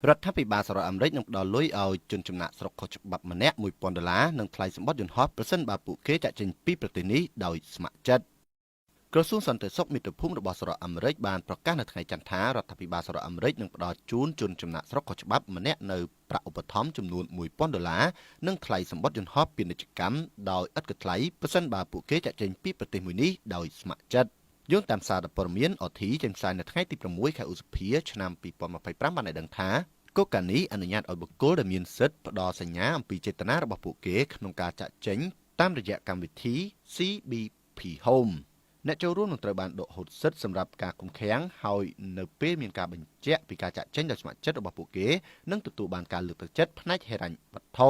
រដ្ឋាភិបាលសហរដ្ឋអាមេរិកនឹងផ្ដល់លុយឲ្យជនចំណាកស្រុកខុសច្បាប់ម្នាក់1000ដុល្លារនិងថ្លៃសំបុត្រយន្តហោះប្រសិនបើពួកគេចាក់ចេញពីប្រទេសនេះដោយស្ម័គ្រចិត្តក្រសួងសន្តិសុខមាតុភូមិរបស់សហរដ្ឋអាមេរិកបានប្រកាសនៅថ្ងៃច័ន្ទថារដ្ឋាភិបាលសហរដ្ឋអាមេរិកនឹងផ្ដល់ជូនជនចំណាកស្រុកខុសច្បាប់ម្នាក់នៅប្រាក់ឧបត្ថម្ភចំនួន1000ដុល្លារនិងថ្លៃសំបុត្រយន្តហោះពាណិជ្ជកម្មដោយឥតគិតថ្លៃប្រសិនបើពួកគេចាក់ចេញពីប្រទេសមួយនេះដោយស្ម័គ្រចិត្តយោងតាមសារព័ត៌មាន RT ចេញផ្សាយនៅថ្ងៃទី6ខែឧសភាឆ្នាំ2025បានឲ្យដឹងថាគោលការណ៍នេះអនុញ្ញាតឲ្យបុគ្គលដែលមានសិទ្ធិផ្ដល់សញ្ញាអំពីចេតនារបស់ពួកគេក្នុងការចាក់ចេញតាមរយៈកម្មវិធី CBP Home អ្នកចូលរួមនឹងត្រូវបានដកហូតសិទ្ធិសម្រាប់ការឃុំឃាំងហើយនៅពេលមានការបញ្ជាក់ពីការចាក់ចេញដោយស្ម័គ្រចិត្តរបស់ពួកគេនឹងទទួលបានការលើកទឹកចិត្តផ្នែកហិរញ្ញវត្ថុ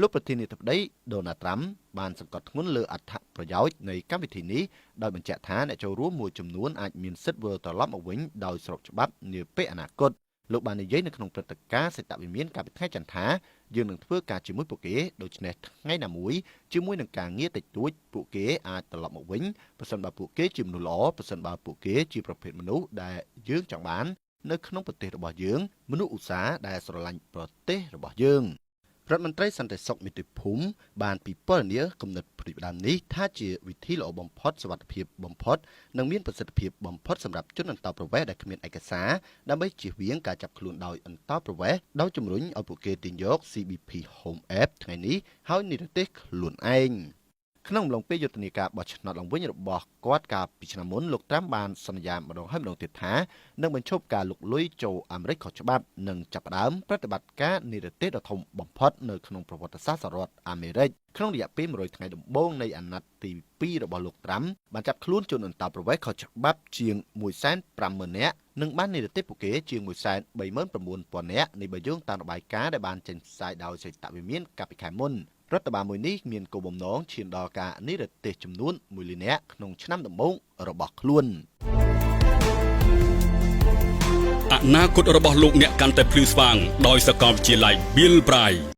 លោកប្រធានាធិបតីដូណាល់ត្រាំបានសង្កត់ធ្ងន់លើអត្ថប្រយោជន៍នៃកម្មវិធីនេះដោយបញ្ជាក់ថាអ្នកចូលរួមមួយចំនួនអាចមានសិទ្ធិវិលត្រឡប់មកវិញដោយស្របច្បាប់នាពេលអនាគតលោកបាននិយាយនៅក្នុងព្រឹត្តិការណ៍សេតវិមានកាលពីថ្ងៃច័ន្ទថាយើងនឹងធ្វើការជាមួយពួកគេដូច្នេះថ្ងៃណាមួយជាមួយនឹងការងារតិចតួចពួកគេអាចត្រឡប់មកវិញប្រសិនបើពួកគេជាមនុស្សល្អប្រសិនបើពួកគេជាប្រភេទមនុស្សដែលយើងចង់បាននៅក្នុងប្រទេសរបស់យើងមនុស្សឧស្សាហ៍ដែលស្រឡាញ់ប្រទេសរបស់យើងរដ្ឋមន្ត្រីសន្តិសុខមាតុភូមិបានពិពណ៌នាគំនិតផ្ដួចផ្ដើមនេះថាជាវិធីល្អបំផុតសុវត្ថិភាពបំផុតនិងមានប្រសិទ្ធភាពបំផុតសម្រាប់ជនអន្តោប្រវេសន៍ដែលគ្មានឯកសារដើម្បីជៀសវាងការចាប់ខ្លួនដោយអន្តោប្រវេសន៍ដោយជំរុញឲ្យពួកគេទាញយក CBP Home App ថ្ងៃនេះហើយនិរទេសខ្លួនឯងក្នុងអំឡុងពេលយុទ្ធនាការបោះឆ្នោតឡើងវិញរបស់គាត់កាលពីឆ្នាំមុនលោកត្រាំបានសន្យាម្ដងហើយម្ដងទៀតថានឹងបញ្ឈប់ការលុកលុយចូលអាមេរិកខុសច្បាប់និងចាប់ផ្ដើមប្រតិបត្តិការនិរទេសដ៏ធំបំផុតនៅក្នុងប្រវត្តិសាស្ត្រសហរដ្ឋអាមេរិកក្នុងរយៈពេល100ថ្ងៃដំបូងនៃអាណត្តិទី2របស់លោកត្រាំបានចាប់ខ្លួនជនអន្តោប្រវេសន៍ខុសច្បាប់ជាង150,000នាក់និងបាននិរទេសពួកគេជាង139,000នាក់នៃបើយោងតាមរបាយការណ៍ដែលបានចេញផ្សាយដោយសេតវិមានកាលពីខែមុនរដ្ឋបាលមួយនេះមានគោលបំណងឈានដល់ការនិរទេសចំនួន1លាននាក់ក្នុងឆ្នាំដំបូងរបស់ខ្លួន អនាគតរបស់លោកអ្នកកាន់តែភ្លឺស្វាងដោយសាកលវិទ្យាល័យ Bill Bright។